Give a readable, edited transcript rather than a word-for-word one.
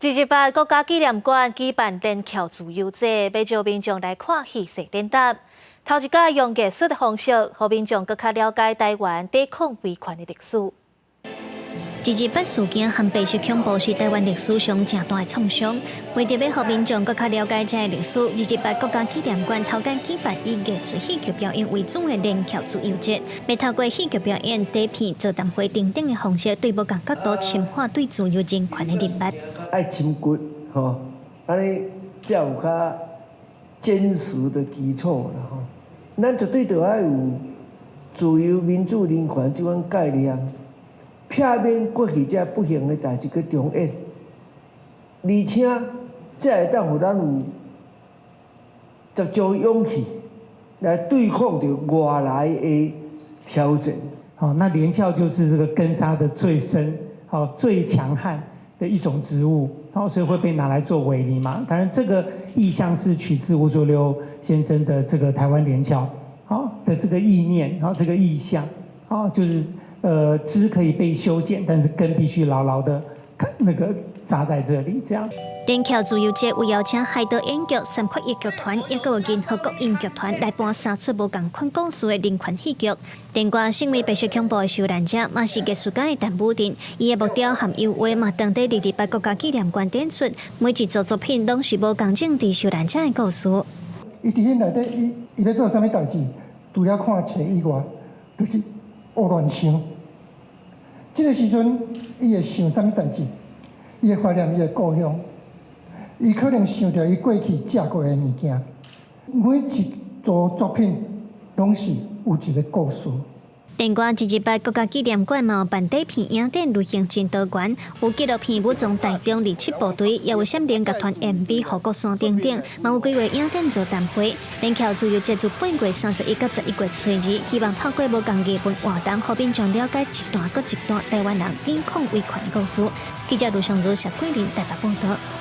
228國家紀念館舉辦連翹自由節，欲招民眾來看戲踅展覽。頭一擺用藝術的方式，予民眾閣較了解台灣抵抗威權的歷史。228事件和白色恐怖是台灣歷史上誠大的創傷。為著欲予民眾閣較了解這个歷史，二二八國家紀念館頭擺舉辦以藝術戲劇表演為主的連翹自由節，欲透過戲劇表演、短片、座談會等等的方式，對無仝角度深化對自由人權的認識。愛深掘吼，按呢才有較堅實的基礎啦吼。咱絕對著愛有自由、民主、人權這款概念，避免過去這不幸的代誌閣重演，而且才會當予咱有十足勇氣來對抗著外來的挑戰。好，那連翹就是這個根扎得最深、好最強悍的一種植物，好，所以會被拿來做圍籬嘛。當然，這個意象是取自吳濁流先生的這個台灣連翹，好的這個意念，然後這個意象，好就是。枝可以被修剪，但是根必須牢牢的那個扎在這裡，這樣。連翹自由節有邀請海島演劇、三缺一劇團，抑閣有銀河國音劇團來搬三齣無仝款故事的人權戲劇。另外，身為白色恐怖的受難者，嘛是藝術家的陳武鎮，伊的木雕和油畫嘛，當佇二二八國家紀念館展出，每一組作品攏是無仝政治受難者的故事。伊佇彼內底，伊欲做啥物代誌？除了看冊以外，就是胡亂想。這个時陣，伊會想啥物代誌？伊會懷念伊的故鄉，伊可能想著伊過去食過的物件。每一組作品，攏是有一个故事。另外，二二八國家紀念館嘛有辦短片影展類型真多元，有紀錄片《武裝台中二七部隊》，也有閃靈樂團 MV《護國山》等等，嘛有規劃影展座談會。連翹自由節自8月31到11月初2，希望透過無仝藝文活動，予民眾了解一段閣一段台灣人抵抗威權的故事。記者盧尚如、謝桂林台北報道。